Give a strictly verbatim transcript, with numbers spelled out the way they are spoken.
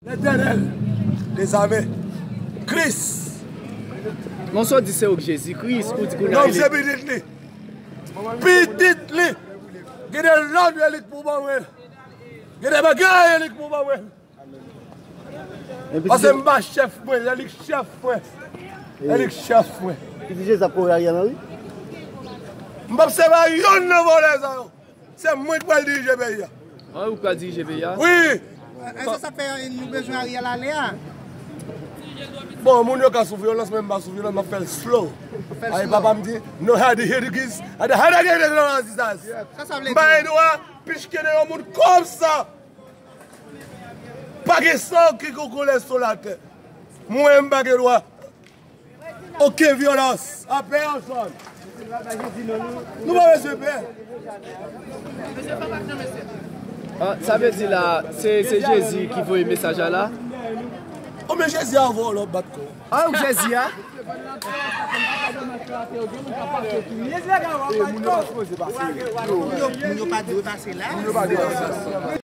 Letènèl dèzame. Kris. Bon, sa w di se ou k Jezi Kris, ou di kounye a Non, se pitit li. Pitit li. Gen de lòd, e li k pou ban mwen. Gen de bagay, e li k pou ban mwen. Paske m pa chèf mwen, e li k chèf mwen. E li k chèf mwen. Ki di Jezi ap kore Ariel Henry? M p ap sèvi a yonn nan vòlè sa yo. Se mwen ki pral dirije peyi a. Ah, ou pral dirije peyi a? Wi. Èske sa fè nou bezwen Ariel ale a? Bon, moun yo ka sou vyolans, men m pa sou vyolans, m ap fè l slow. Fè l slow. Papa m di, no hard hit giz, ada hada gede nan azizaz. Sa sa vle di? M pa gen dwa pichke de yon moun konsa. Pa gen san ki koule sou latè. Mwen, m pa gen dwa. Okenn vyolans a pèsòn. Nou pa bezwen pè. Ah, sa vle di la, se, se Jezi ki voye mesaj la la? Konbyen Jezi a voye w lè w bat kò? Ah, ou Jezi a? Moun yo pa sipoze pase. Moun yo pa dwe pase la. Moun yo pa dwe pase.